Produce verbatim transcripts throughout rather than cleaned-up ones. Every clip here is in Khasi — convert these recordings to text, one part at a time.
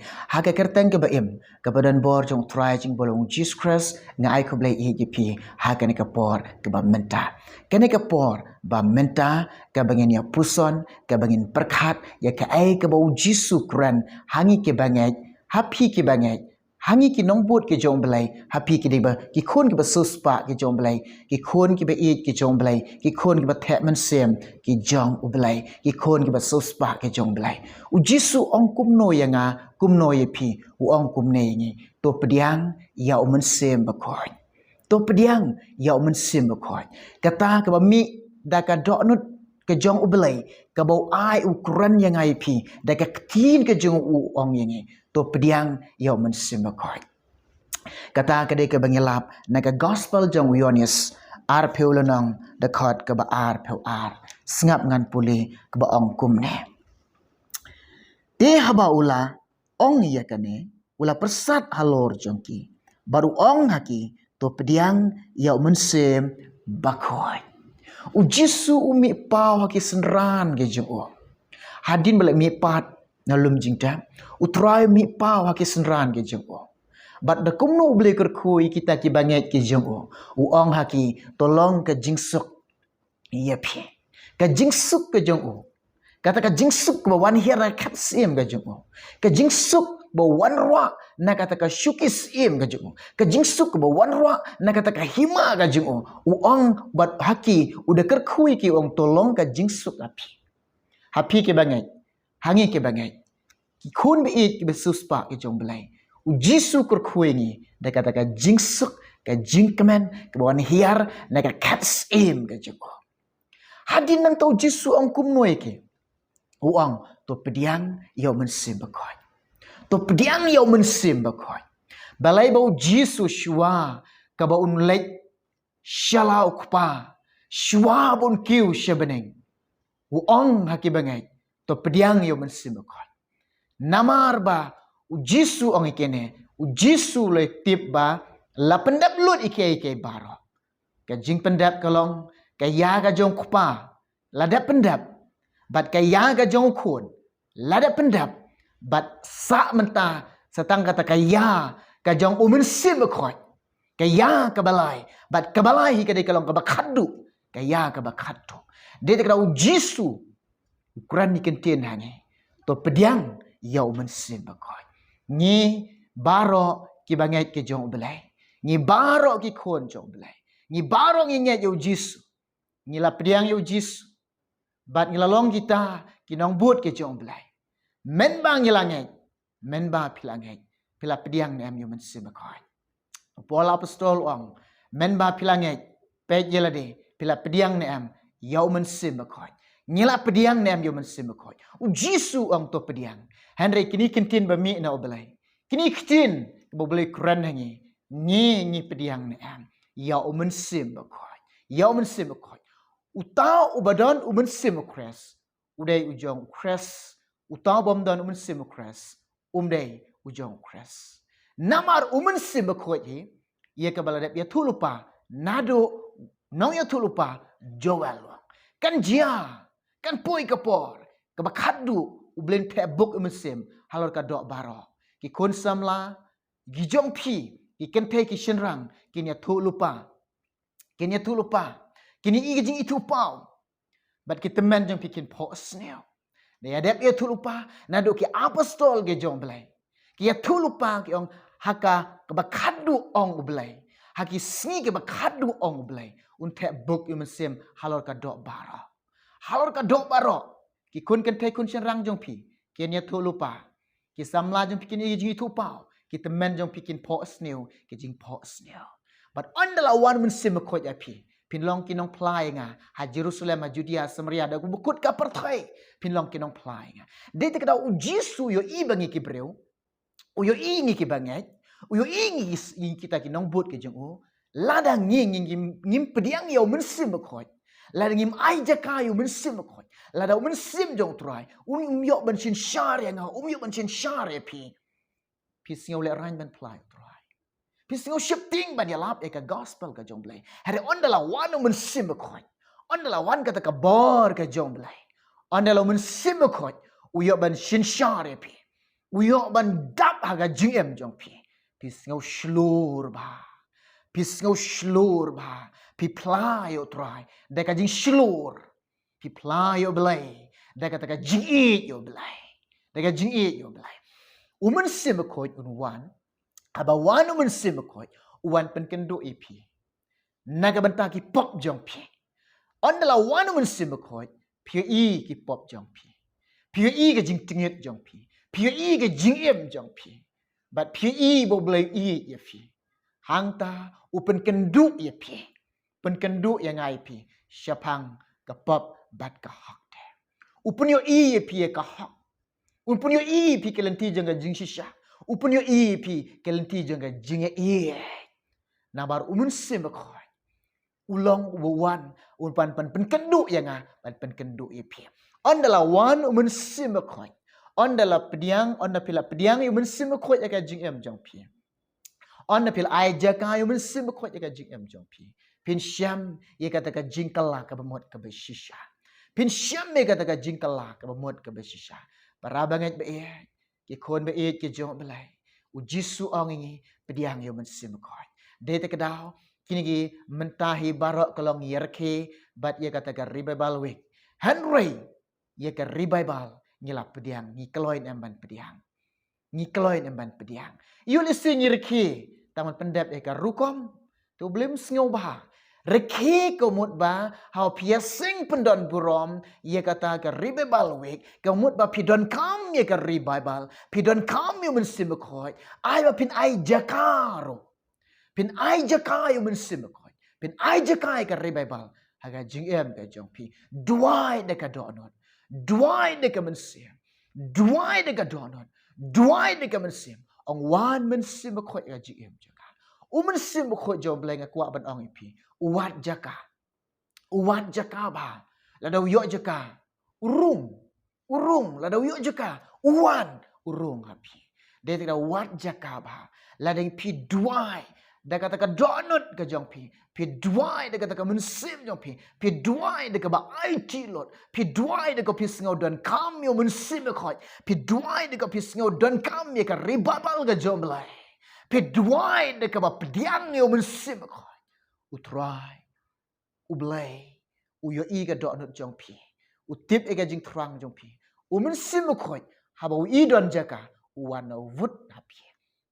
Ha ka kyrteng kaba im, kaba don bor jong U Trai jong U Blei Jisu Khrist, nga ai khublei ïa phi ha kane ka por kaba mynta. Kane ka por ba mynta, kaba ngin ïa puson, kaba ngin pyrkhat ïa kaei kaba U Jisu u kren ha ngi kiba ngeit, ha phi kiba ngeit, ha ngi ki nongbud ki jong U Blei, ha phi ki dei ba ki khun kiba siewspah ki jong U Blei, ki khun kiba ïeit ki jong U Blei, ki khun kiba thep mynsiem ki jong U Blei, ki khun kiba siewspah ki jong U Blei. U Jisu u ong kumno ïa nga, kumno ïa phi? U ong kumne ïa ngi: To pdiang ïa U Mynsiem Bakhuid. To pdiang ïa U Mynsiem Bakhuid. Kata kaba mih da ka dohnud ka jong U Blei, kaba u ai u kren ïa nga ïa phi da ka ktien ka jong u, u ong ïa ngi: To pdiang ïa U Mynsiem Bakhuid. Kata ka dei kaba ngi lap na ka Gospel jong u Ïoannis, arphew lynnong, dkhot kaba arphew ar. Sngap ngan pule, kaba ong kumne: Te haba u la ong ïa kane, u la pyrsad halor jong ki, bad u ong ha ki: To pdiang ïa U Mynsiem Bakhuid. U Jisu u mih paw ha ki synran ki jong u. Hadien ba la mih pat na lum jingtep, U Trai u mih paw ha ki synran ki jong u. Bad da kumno U Blei u kyrkhu ïa kita kiba ngeit ki jong u, u ong ha ki: To long ka jingsuk ïa phi. Ka jingsuk ka jong u, kata ka jingsuk kaba wan hiar na ka khet syiem ka jong u, ka jingsuk ba wan ruh na kata ka shuki syiem ka jong u, ka jingsuk ba wan ruh na kata ka hima ka jong u, u ong bad ha ki, u da kyrkhu ïa ki, u ong: To long ka jingsuk ha phi. Ha phi kiba ngeit, ha ngi kiba ngeit, ki khun ba ïeit kiba siewspah ki jong U Blei, U Jisu u kyrkhu ïa ngi da kata ka jingsuk, ka jingkmen kaba wan hiar na ka khet syiem ka jong u. Hadien nangta U Jisu u ong kumno ïa ki? U ong: To pdiang ïa U Mynsiem Bakhuid. To pdiang ïa U Mynsiem Bakhuid. Balei ba U Jisu shuwa kaba un leit sha la U Kpa, shuwa ba un kiew sha bneng, u ong ha kiba ngeit: To pdiang ïa U Mynsiem Bakhuid. Namar ba U Jisu u ong ïa kine, U Jisu u la tip ba la pyndep lut ïa kiei kiei baroh. Ka jingpyndep ka long, ka ïa ka jong U Kpa la dep pyndep, bad ka ïa ka jong U Khun la dep pyndep, bad sa mynta sa tang kata ka ïa ka jong U Mynsiem Bakhuid, ka ïa kaba lai, bad kaba lai hi ka dei ka long kaba khatduh, ka ïa kaba khatduh. Dei te kata U Jisu u kren ïa ki ktien ha ngi: To pdiang ïa U Mynsiem Bakhuid. Ngi baroh kiba ngeit ki jong U Blei, ngi baroh ki khun jong U Blei, ngi baroh ngi ngeit ïa U Jisu, ngi la pdiang ïa U Jisu, bad ngi la long kita ki nongbud ki jong U Blei. Mynba ngi la ngeit, mynba phi la ngeit, phi la pdiang ne em ïa U Mynsiem Bakhuid? U Paul Apostol u ong: Mynba phi la ngeit, peit ïa lade, phi la pdiang ne em ïa U Mynsiem Bakhuid? Ngi la pdiang ne em ïa U Mynsiem Bakhuid? U Jisu u ong: To pdiang. Hynrei kine ki ktien ba mih na U Blei, kine ki ktien ba U Blei u kren ha ngi, ngi, ngi pdiang ne em ïa U Mynsiem Bakhuid? Ïa U Mynsiem Bakhuid. Uta uba don U Mynsiem U Khrist u dei u jong U Khrist, uta ubym don U Mynsiem U Khrist um dei u jong U Khrist. Namar U Mynsiem Bakhuid hi, ïa kaba la dep ïathuhlypa naduh nongïathuhlypa Joel u ong: Kan jia, kan poi ka por kaba khatduh U Blei un theh buk U Mynsiem halor ka doh baroh. Ki khun samla, ki jong phi, ki kynthei ki shynrang, kin ïathuhlypa, kin ïathuhlypa, kin ïohi ka jingithuhpaw, bad ki tymmen jong phi kin phohsniew. Da ïadep ïathuhlypa naduh ki apostol ki jong U Blei, ki ïathuhlypa, ki ong: Ha ka, kaba khatduh ong U Blei, ha ki sngi kiba khatduh ong U Blei, un theh buk U Mynsiem halor ka doh baroh. Halor ka doh baroh. Ki khun kynthei khun shynrang jong phi kin ïathuhlypa, ki samla jong phi kin ïohi ka jingithuhpaw, ki tymmen jong phi kin phohsniew ka jingphohsniew. Bad ynda la wan U Mynsiem Bakhuid ha phi, phin long ki nongphla ïa nga ha Jerusalem, ha Judea, Samaria, da kaba kut ka pyrthei, phin long ki nongphla ïa nga. Dei te kata U Jisu u ïohi ba ngi ki briew, u ïohi ngi kiba ngeit, u ïohi ngi, ngi kita ki nongbud ki jong u. Lada ngi, ngi, ngi, ngim pdiang ïa U Mynsiem Bakhuid, lada ngim ai jaka ïa U Mynsiem Bakhuid, lada U Mynsiem jong U Trai um ïoh ban synshar ïa nga, um ïoh ban synshar ïa phi, phi sngew lehraiñ ban phla ïa U Trai? Phi sngew sheptieng ban ïalap ïa ka gospel ka jong U Blei? Hynrei ynda la wan U Mynsiem Bakhuid, ynda la wan kata ka bor ka jong U Blei, ynda la U Mynsiem Bakhuid u ïoh ban synshar ïa phi. u ïoh ban dap ha ka jingim jong phi. Phi sngew shlur bha. Phi sngew shlur bha. Phi phla ïa U Trai da ka jingshlur. Phi phla ïa U Blei da kata ka jingïeit ïa U Blei. Da ka jingïeit ïa U Blei. U Mynsiem Bakhuid un wan. Haba wan U Mynsiem Bakhuid, u wan pynkynduh ïa phi na ka bynta ki pop jong phi. Ynda la wan U Mynsiem Bakhuid, phi ïohi ki pop jong phi. Phi ïohi ka jingtngit jong phi. Phi ïohi ka jingim jong phi. Bad phi ïohi ba U Blei u ïeit ïa phi. Hangta u pynkynduh ïa phi. Pynkynduh ïa nga ïa phi shaphang ka pop bad ka hok te. U pynïohi ïa phi ïa ka hok. U pynïohi ïa phi ka lynti jong ka jingshisha. U pynïohi ïa phi ka lynti jong ka jingïeit. Namar U Mynsiem Bakhuid u long uba wan, un pan pan pynkynduh ïa nga, ban pynkynduh ïa phi. Ynda la wan U Mynsiem Bakhuid, ynda la pdiang, ynda phi la pdiang ïa U Mynsiem Bakhuid ïa ka jingim jong phi. Ynda phi la ai jaka ïa U Mynsiem Bakhuid ïa ka jingim jong phi, phin shem ïa kata ka jingkylla kaba mut kaba shisha. Phin shem ïa kata ka jingkylla kaba mut kaba shisha. Para bangeit ba ïeit, ki khun ba ïeit ki jong U Blei, U Jisu u ong ïa ngi, pdiang ïa U Mynsiem Bakhuid. Dei te ka daw, kine ki mynta hi baroh ka long ïa rkhie bad ïa kata ka Revival Week. Hynrei ïa ka Revival ngi la pdiang, ngi kloi ne em ban pdiang? Ngi kloi ne em ban pdiang? Ïoh lehse ngi rkhie tang ban pyndep ïa ka rukom. Te U Blei um sngewbha. Rkhie ka mut ba haba phi ïaseng pyndon burom ïa kata ka Revival Week, ka mut ba phi donkam ïa ka Revival, phi donkam ïa U Mynsiem Bakhuid, ai ba phin ai jaka ruh. Phin ai jaka ïa U Mynsiem Bakhuid. Phin ai jaka ïa ka Revival ha ka jingim ka jong phi. Duwai da ka dohnud. Duwai da ka mynsiem. Duwai da ka dohnud. Duwai da ka mynsiem. Ong, wan Mynsiem Bakhuid ha ka jingim jong nga. U Mynsiem Bakhuid jong U Blei, nga kwah ban ong ïa phi, u wad jaka. U wad jaka bha. Lada u ïoh jaka, u rung. U rung. Lada u ïoh jaka, u wan. U rung ha phi. Dei te ka daw, wad jaka bha. Lada phi duwai da kata ka dohnud ka jong phi, phi duwai da kata ka mynsiem jong phi, phi duwai da kaba aiti lut, phi duwai da kaba phi sngew donkam ïa U Mynsiem Bakhuid, phi duwai da kaba phi sngew donkam ïa ka Revival ka jong U Blei, phi duwai da kaba pdiang ïa U Mynsiem Bakhuid, U Trai U Blei u ïohi ka dohnud jong phi. U tip ïa ka jingthrang jong phi. U Mynsiem Bakhuid, haba u i don jaka, u wan u wut ha phi.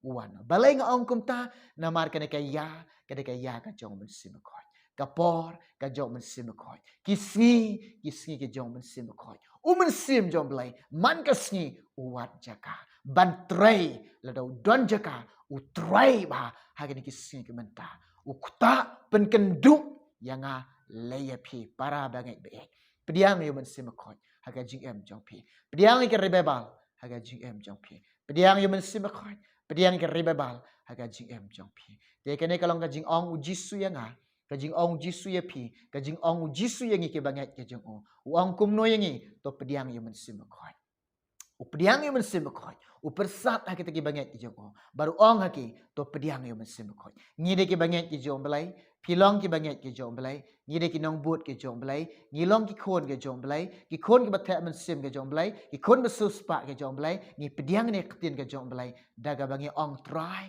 U wan. Balei nga ong kumta? Namar kane ka ïa, kane ka ïa ka jong U Mynsiem Bakhuid. Ka por ka jong U Mynsiem Bakhuid. Ki sngi, ki sngi ki jong U Mynsiem Bakhuid. U Mynsiem jong U Blei man ka sngi u wad jaka. Ban trei, lada u don jaka, u trei bha ha kine ki sngi ki mynta. U ktah pynkynduh ïa nga lei ïa phi, para bangeit ba ïeit. Pdiang ïa U Mynsiem Bakhuid ha ka jingim jong phi. Pdiang ïa ka Revival ha ka jingim jong phi. Pdiang ïa U Mynsiem Bakhuid. Pdiang ïa ka Revival ha ka jingim jong phi. Te kane ka long ka jingong U Jisu ïa nga, ka jingong U Jisu ïa phi, ka jingong U Jisu ïa ngi ki bangeit ki jong u. U ong kumno ïa ngi? To pdiang ïa U Mynsiem Bakhuid. U pdiang ïa U Mynsiem Bakhuid. U pyrsad ha kita ki bangeit ki jong u. Bad u ong ha ki, to pdiang ïa U Mynsiem Bakhuid. Ngi dei ki bangeit ki jong U Blei, phi long ki bangeit ki jong U Blei, ngi dei ki nongbud ki jong U Blei, ngi long ki khun ki jong U Blei, ki khun kiba theh mynsiem ki jong U Blei, ki khun ba siewspah ki jong U Blei, ngi pdiang ïa ka ktien ka jong U Blei da kaba ngi ong, Trai,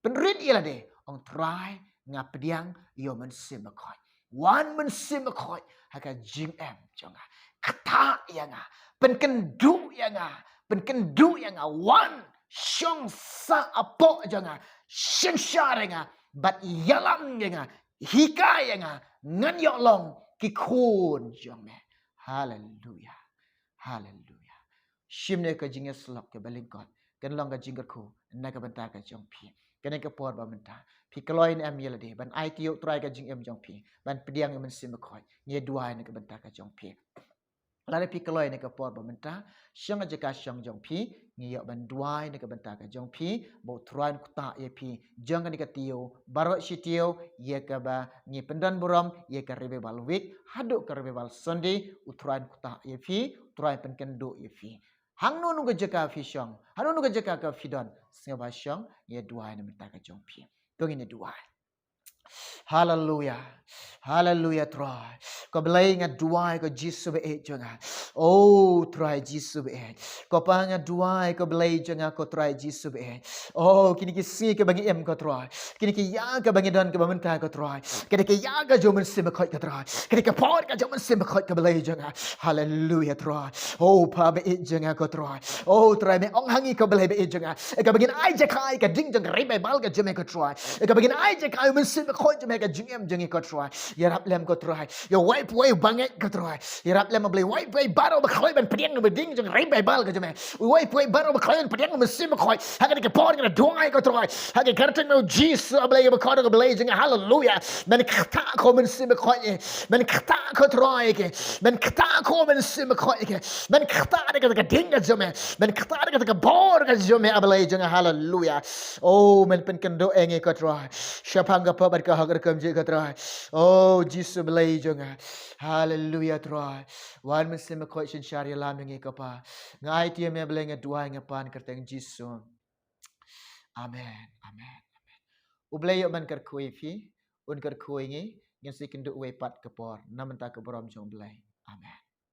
pynrit ïa lade, ong, Trai, nga pdiang ïa U Mynsiem Bakhuid. Wan Mynsiem Bakhuid ha ka jingim jong nga. Ktah ïa nga, pynkynduh ïa nga, pynkynduh ïa nga, wan shong sah hapoh jong nga, synshar ïa nga, bad ïalam ïa nga, hikai ïa nga, ngan ïoh long ki khun jong me. Haleluia. Haleluia. Shim ne ka jingïasyllok kaba lyngkot, kan long ka jingkyrkhu na ka bynta ka jong phi. Kane ka por ba mynta, phi kloi ne em ïa lade ban aiti ïa U Trai ka jingim jong phi, ban pdiang ïa U Mynsiem Bakhuid? Ngi duwai na ka bynta ka jong phi. Lada phi kloi ne ka por ba mynta, shong ha jaka shong jong phi, ngi ïoh ban duwai na ka bynta ka jong phi, ba U Trai un ktah ïa phi jong kane ka taïew baroh shi taïew, ïa kaba ngi pyndon burom ïa ka Revival Week haduh ka Revival Sunday. U Trai un ktah ïa phi, U Trai un pynkynduh ïa phi. Hangno hangno ka jaka phi shong, hangno hangno ka jaka ka phi don, sngewbha shong, ngi duwai na ka bynta ka jong phi. To ngin duwai. Haleluya. Haleluya, Trai. Ko Blei nga duwai ko Jisu ba ïeit jong nga. Oh, Trai Jisu ba ïeit. Ko Pa nga duwai ko Blei jong nga ko Trai Jisu ba ïeit. Oh, kine ki sngi kaba ngi im ko Trai. Kine ki ïa kaba ngi don kaba mynta ko Trai. Kine ki ïa ka jong u Mynsiem Bakhuid ko Trai. Kine ki por ka jong u Mynsiem Bakhuid ko Blei jong nga. Haleluya, Trai. Oh, Pa ba ïeit jong nga ko Trai. Oh, Trai me ong ha ngi ko Blei ba ïeit jong nga. Ïa kaba ngin ai jaka ïa ka ding jong ka revival ka jong me ko Trai. Ïa kaba ngin ai jaka ïa u Mynsiem Bakhuid jong me ka jingim jong ngi ko Trai. Ïarap lem ko Trai. Ïa uwei pa uwei ba ngeit ko Trai. Ïarap lem Blei uwei pa uwei baroh ba khlaiñ ban pdiang na ka ding jong ka revival ka jong me. Uwei pa uwei baroh ba khlaiñ ban pdiang na u Mynsiem Bakhuid. Ha kane ka por nga duwai ko Trai. Ha ka kyrteng u Jisu A Blei ba kordor ko Blei jong nga. Haleluya. Men ktah ko Mynsiem Bakhuid. Men ktah ko Trai ke. Men ktah ko Mynsiem Bakhuid ke. Men ktah da ka ding ka jong me. Men ktah da ka bor ka jong me A Blei jong nga. Haleluya. Oh, men pynkynduh ïa ngi ko Trai. Shaphang ka pop bad ka hok rukom jong ngi ko Trai. Oh, Jisu Blei jong nga. Haleluya Trai. Wan Mynsiem Bakhuid synshar ïalam ïa ngi ko Pa. Nga aiti ïa me Blei nga duwai nga pan kyrteng Jisu. Amen. Amen. Amen. U Blei ïoh ban kyrkhu ïa phi. Un kyrkhu ïa ngi. Ngin sa ïakynduh wei pat ka por. Na ka bynta ka burom jong U Blei. Amen.